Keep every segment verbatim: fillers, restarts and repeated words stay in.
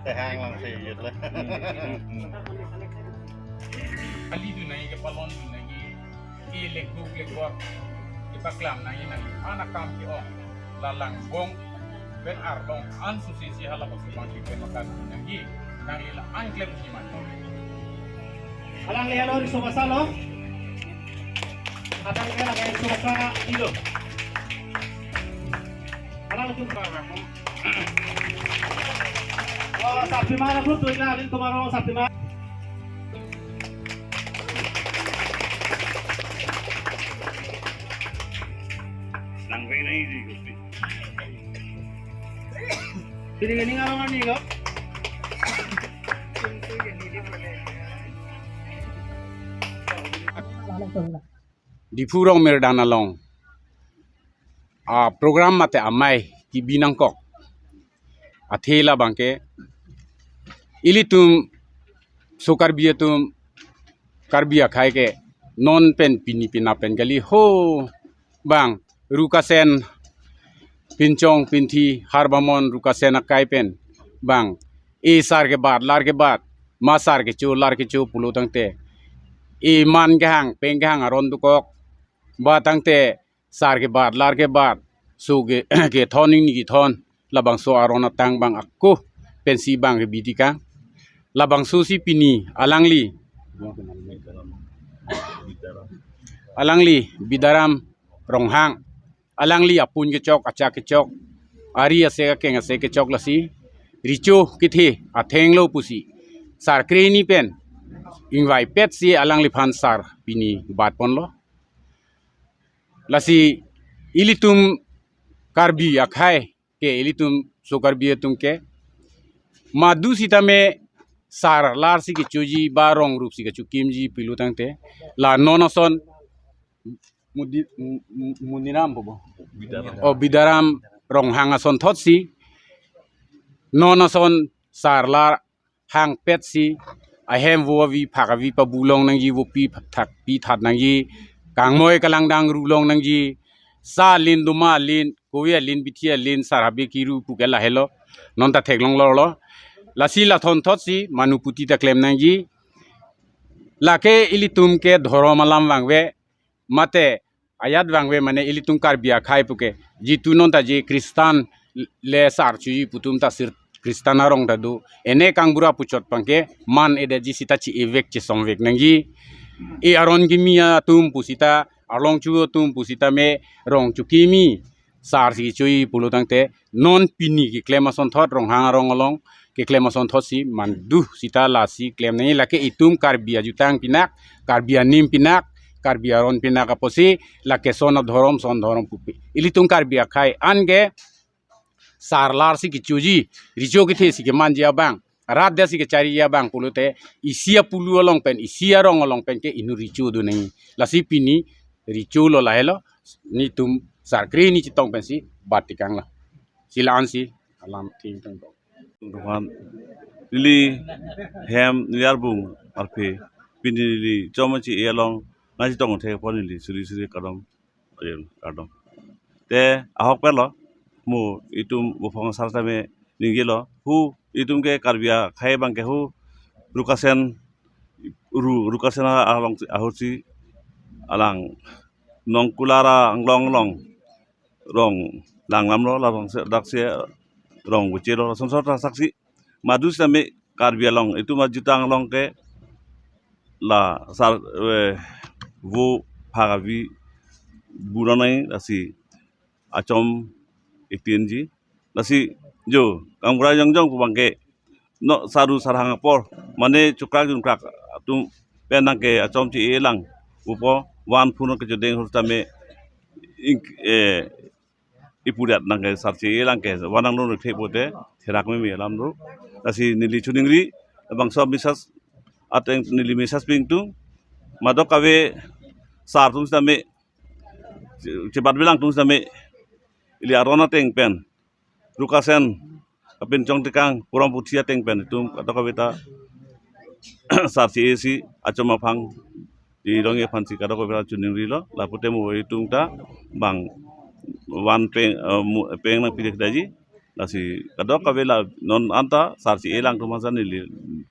Tehang lang si yut le. Kali tu nai ke palon tu nai ke. Ke lekuk lekor kepaklam nangji nangji an akam ke-ong, la langbong pen arlong an susi si hala pasu bang si klem akan nangji, nangli la-an klem si man. Alangli halo riso basa lo. Atang ke lagi riso basa di lo. Alangtum. Oh, Shaktiman, aku tuh, nah, ini kemarin Shaktiman. Nang pengen ini, Gusti. Sini, sini, ngarang, ngarang, kok. Diphu Rong Mirdan along a program mate amei kebi nangkok athe labang ke ilitum so Karbi atum, Karbi akhei ke non pen pini penap pen kali ho bang Rukasen, Pinchong, Pinthi, Harbamon, Rukasen akhei pen bang e sar kebat, lar kebat, ma sar kecho, lar kecho pulo tangte, e man kehang, peng kehang aron dokok, ba tangte sar kebat, lar kebat, so ke kethon, ingni kethon, labangso aron atang bang ako pensi bang kebi tikang. Labangso si pini alangli, alangli Bidaram Ronghang, alangli apun kechok, achak kechok, ari asek akeng asek kechok lasi recho kethe athenglo pusi sar krehini pen ingvaipet si alangliphan sar pini bat ponlo. Lasi ilitum Karbi akhei ke, ilitum so Karbi atum ke madu sitame sar lar si kechoji ba rong rup si kechokimji pulo tangte, la non ason Mudi-, Mu-, Mu-, Muniram bobo. Bidaram. Oh, Bidaram Ronghang asonthot si non ason sar lar hangpet si ahem vo avi phak avi pabulong nangji, vopi thakpi that nangji, kangmoi kalangdang rulong nangji, sa alin, doma alin, kove alin, bithi alin, sar habe kiru pu ke lahelo, non ta theklong lorlo. Lasi lathonthot si manu puti ta klem nangji. Lake ilitum ke dhorom alam vangve, mate ajat vangve, mane ilitum Karbi akhei puke, jitu non ta je Kristan le sar chuji pu atum ta sir Kristan arong ta do. Ene kangbura puchot abangke man-edetji sita chi-evek chisongvek nangji. E aron kimi atum pu sita, arlong chu atum pu sitame rong chokimi sar si kechoji pulo tangte, non pini keklem asonthot Ronghang arong along keklem asonthot si madu sita lasi klem nangji. Lake itum Karbi ajutang pinak, Karbi anim pinak, Karbi aron pinak apotsi, lake son adhorom, son dhorom pupe. Ilitum Karbi akhei an ke sar lar si kechoji, recho kethe si kemanji abang, rat adet si kechariji abang pulote, isi apulu along pen, isi arong along pen ke inut recho do nangji. Lasi pini recho lo lahelo, netum sar krehini chetong pensi bat tikanglo. Si la-an si alam thing tong tong. Tuhan, neli hem, neli arbung arphe, pini neli chom achi e along nangchetong thekpo neli suri suri kardom. Ayon, kardom. Te ahok pelo, mo itum buphong asar tame ningjelo, hu itum ke Karbi akhei abangke hu Rukasen, Ru, Rukasen along ahutsi alang Nongkular anglong along rong langlamlo, labang se, dak se rong buchelo, lason sor ta saksi. Madu sitame Karbi along, itum ajutang along ke la sar, eh, vo phak avi buranai lasi achom itinji. Lasi jo, kangbura jongjong pu abangke, no saru sarhang apor, mane chukrak junkrak atum pen nangke achom chi-e lang. pupo, van phun ke jodeng hur tame ing eh ipuriat nang ke sar C A lang ke van nang non the pote therak meme alam ro. Lasi neli choningri bangso message ateng neli message ping tung, kadokave sar atum sitame, chebat bilang atum sitame, ili aron ateng pen, Rukasen, kapinchong tekang, puram puthi ateng pen itum kadokave ta sar C A si achom aphang, irong aphan si kadokave ta choningrilo, lapu te mo itum ta bang van peng, eh, mu- peng nangpi dek daji. Lasi kadokave la non anta sar C A lang atum aphan neli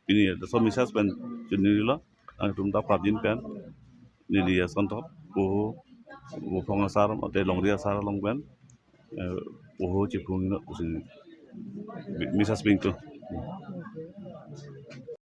pini laso message pen choningrilo, nangtum ta prapjin pen neli asonthot, Boho, Bophong asar, mate Longri asar along pen, eh, Boho chiphung ino pusi message ping tung.